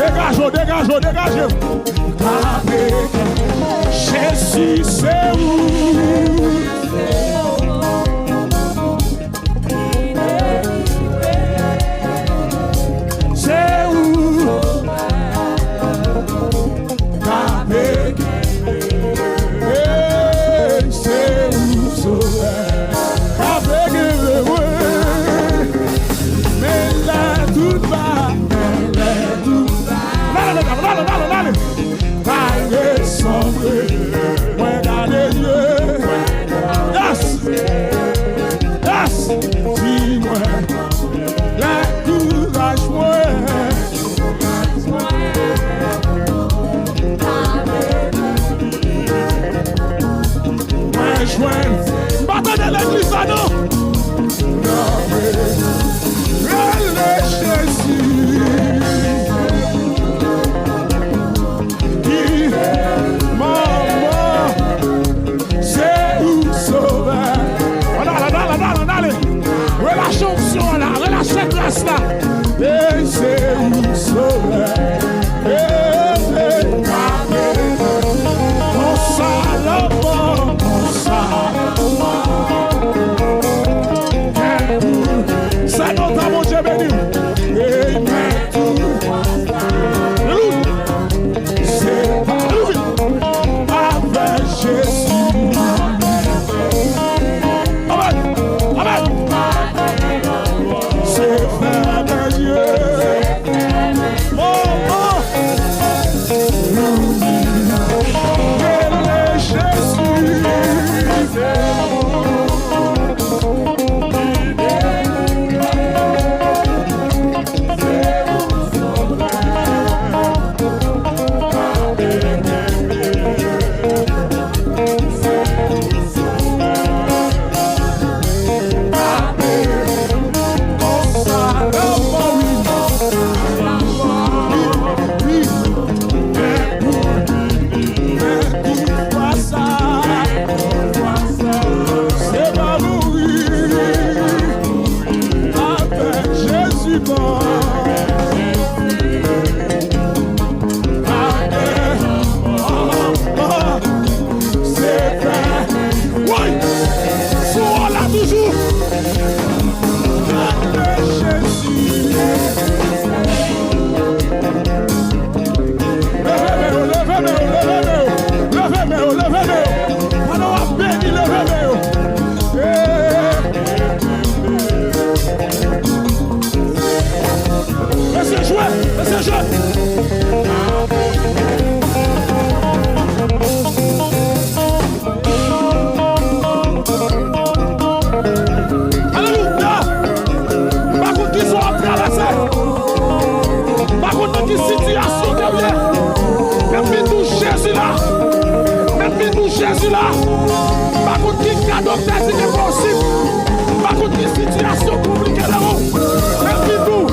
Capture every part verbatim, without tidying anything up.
Degaje w, degaje w, degaje w. Jezi, se ou. Se ou. K ap ede. Ey, se ou sovè. K ap ede mwen. Men lè tout ba, men lè tout ba. Lale, medam, lale, lale, lale. Pa resanble, mwen gade ye. Yes! Yes! Di mwen, lè kouraj mwen. Mwen jwenn. M pa tande legliz la, non. Rele Jezi. Ki manman, se ou sovè. Ann ale, ann ale, ann ale, ann ale. Relache onksyon an la, relache gras la. E se ou sovè. E se ou. Konsa lanmò, konsa. Sè nou ta Bondye beni. Amen. Alelouya. Se pa nou. Avèk Jezi. Amen. Amen. Se fè Bondye. Oh, oh. Rele Jezi. Se fè. Woy! Sou wòl la toujou. Gade Jezi. Leve men yo, leve men yo, leve men yo. Leve men yo, leve men yo. Pandan w ap beni, leve men yo. Eh. Mesye jwe, mesye jwe. Alelouya! M pa konn kisa w ap travèse. M pa konn nan ki sitiyasyon ke w ye. Men m vin di w Jezi la. Men m vin di w Jezi la. M pa konn ki ka doktè di ki posib. M pa konn ki sitiyasyon konplike nan ou. Men m vin di w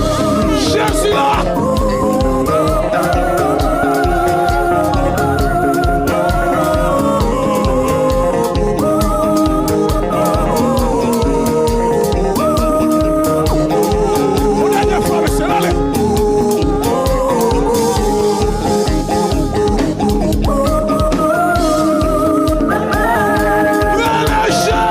Jezi la. Yon dènye fwa, mesye, ale. Rele Jezi.